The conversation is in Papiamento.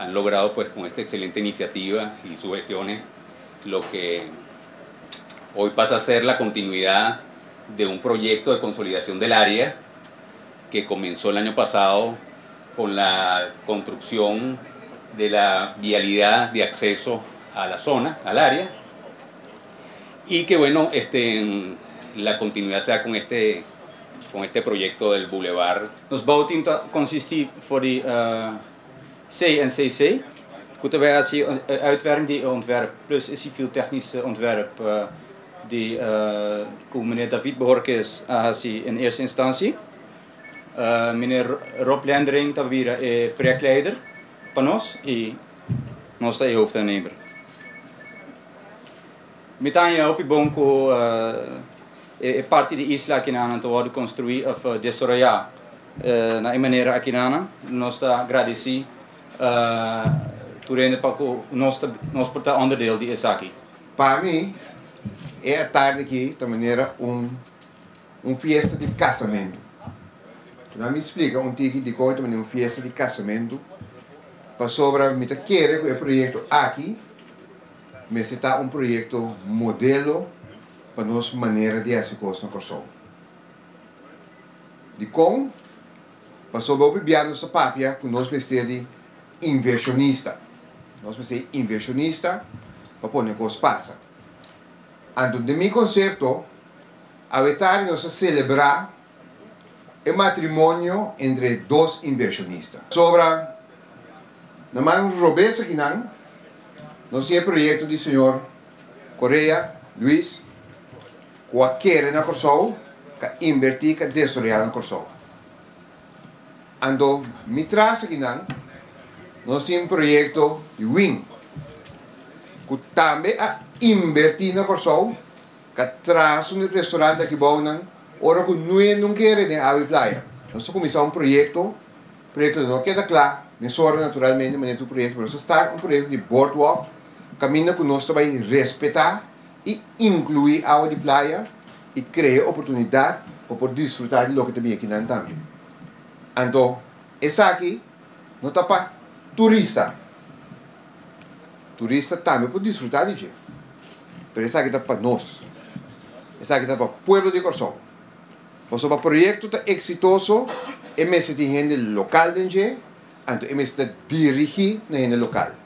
Han logrado, pues, con esta excelente iniciativa y sus gestiones, lo que hoy pasa a ser la continuidad de un proyecto de consolidación del área que comenzó el año pasado con la construcción de la vialidad de acceso a la zona, al área, y que, bueno, la continuidad sea con este proyecto del bulevar. Nos bouwteam ta konsistí for di C en CC. Ku ta hasi uitwerking di ontwerp plus civiel technisch ontwerp di ku meneer David Borges a hasi in eerste instantie. Meneer Rob Lendering ta bira e projectleider pa nos i nos ta hoofdaannemer. Mi ta haña hopi bon ku e parti di isla aki nan ta wòrdu konstruí òf desaroyá na e manera aki nan. Nos ta gradisí tur pa nos nos por ta onderdeel di esaki. Pa mi, e atardi aki ta manera un fiesta di kasamentu. Laga mi splika un tiki di kon ta un fiesta di kasamentu. Pasobra mi ta kere ku e proyekto aki ta un proyekto modelo pa nos manera di hasi kos na Kòrsou. Di kon, pasobra hopi nos papia ku nos mester di invershonista. Nos mester invershonista pa pone kos pasa. Anto, den mi konsepto, awe tardi nos a selebrá e matrimonio entre dos invershonista. Sobra, na man robes aki nan, nos tin e proyekto di señor Correa, Luis, ku a kere na Kòrsou, ku a invertí, ku a desaroyá na Kòrsou. Anto, mi tras aki nan, nos tin un proyekto di Wing, ku tambe a invertí na Kòrsou, ku a traha un restorant aki bou nan, ora ku no kere den awa di Playa. Nos a kuminsá un proyekto, proyekto no keda kla, mesora naturalmente, ma un proyekto, nos a start un proyekto di boardwalk, kaminda ku nos ta bai respetá i inkluí awa di Playa i krea oportunidat pa por disfrutá di loke ta aki nan tambe. Anto, esaki no ta pa turista. Turista tambe por disfrutá di dje. Pero esaki ta pa nos. Esaki ta pa pueblo di Kòrsou. Pasobra e proyekto ta eksitoso, e mester tin hende lokal den, anto e mester dirigí na hende lokal.